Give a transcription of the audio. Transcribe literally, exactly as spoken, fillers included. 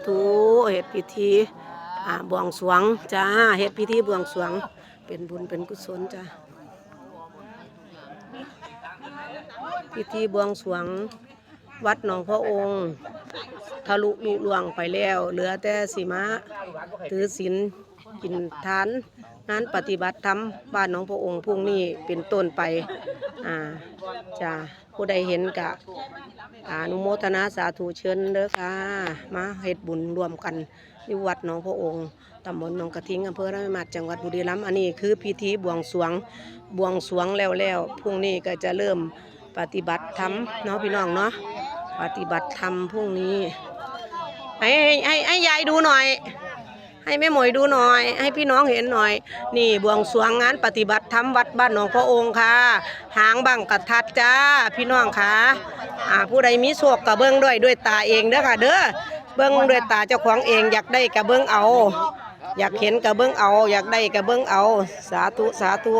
ธุ เฮ็ดพิธี อ่า บวงสรวงจ้า เฮ็ดพิธีบวงสรวง เป็นบุญเป็นกุศลจ้า พิธีบวงสรวง วัดหนองพระองค์ ทะลุลุล่วงไปแล้ว เหลือแต่สิมาถือศีลกินทาน งานปฏิบัติธรรมบ้านหนองพระองค์พรุ่งนี้เป็นต้นไป อ่า จ้า ผู้ใดเห็นกะ อนุโมทนาสาธุเชิญเด้อค่ะ มาเฮ็ดบุญร่วมกันอยู่วัดหนองพระองค์ ตำบลหนองกระทิง อำเภอราชมาด จังหวัดบุรีรัมย์ อันนี้คือพิธีบวงสรวง บวงสรวงแล้วแล้ว พรุ่งนี้ก็จะเริ่มปฏิบัติธรรมเนาะพี่น้องเนาะ ปฏิบัติธรรมพรุ่งนี้ ให้ ให้ ให้ ให้ยายดูหน่อย ให้แม่หมวยดูหน่อย ให้พี่น้องเห็นหน่อย นี่บวงสรวงงานปฏิบัติธรรมวัดบ้านหนองพระองค์ค่ะ หางบังกะทัดจ้า พี่น้องค่ะ อ่า ผู้ใดมีโชคก็เบิ่งด้วย ด้วยตาเองเด้อค่ะเด้อ เบิ่งด้วยตาเจ้าของเอง อยากได้ก็เบิ่งเอา อยากเห็นก็เบิ่งเอา อยากได้ก็เบิ่งเอา สาธุ สาธุ